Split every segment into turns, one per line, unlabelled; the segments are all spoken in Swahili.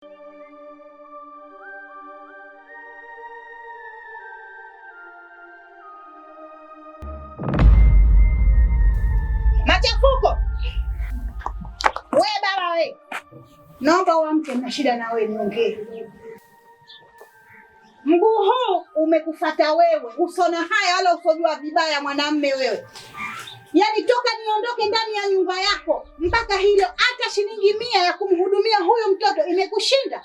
Machafuko. We baba we. Naomba uamke na shida na wewe niongee. Mguu huu umekufata wewe, usona haya wala usojua vibaya mwanamme wewe. Yaani toka niondoke ndani ya nyumba yako mpaka hilo hata shilingi 100 ya kumhudumia huyu mtoto imekushinda.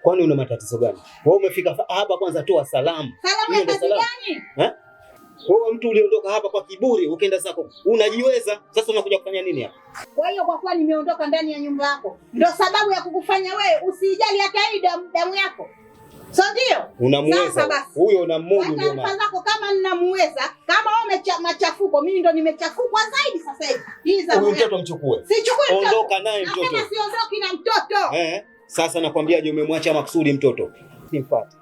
Kwani una matatizo gani? Wewe umefika hapa kwanza toa salamu.
Salamu ya kazi gani?
Eh? Wewe mtu uliondoka hapa kwa kiburi ukaenda zako. Unajiweza. Sasa unakuja kufanya nini hapa?
Kwa hiyo kwa kuwa nimeondoka ndani ya nyumba yako ndio sababu ya kukufanya wewe usijali hata hii damu yako. So ndio?
Unamuweza. Huyo unamudu ndio maana.
Zako kama ninamuweza, kama wewe machafuko, mimi ndo nimechafukwa zaidi sasa hivi. Hii za
huyu mtoto mchukue.
Sichukue mtoto.
Ondoka naye mtoto.
Nasema siondoki na mtoto.
Sasa nakwambiaje, umemwacha makusudi mtoto. Simfuate.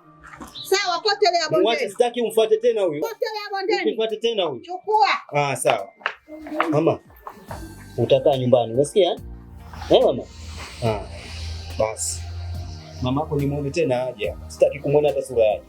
Sawa, potelea bondeni.
Mwache, sitaki umfuate tena huyu.
Potelea bondeni.
Umfuate tena huyu.
Chukua.
Ah, sawa. Mama, utakaa nyumbani, unasikia? Eh, mama. Ah. Basi. Mamako ni muone tena aje hapa. Sitaki kumuona hata sura yake.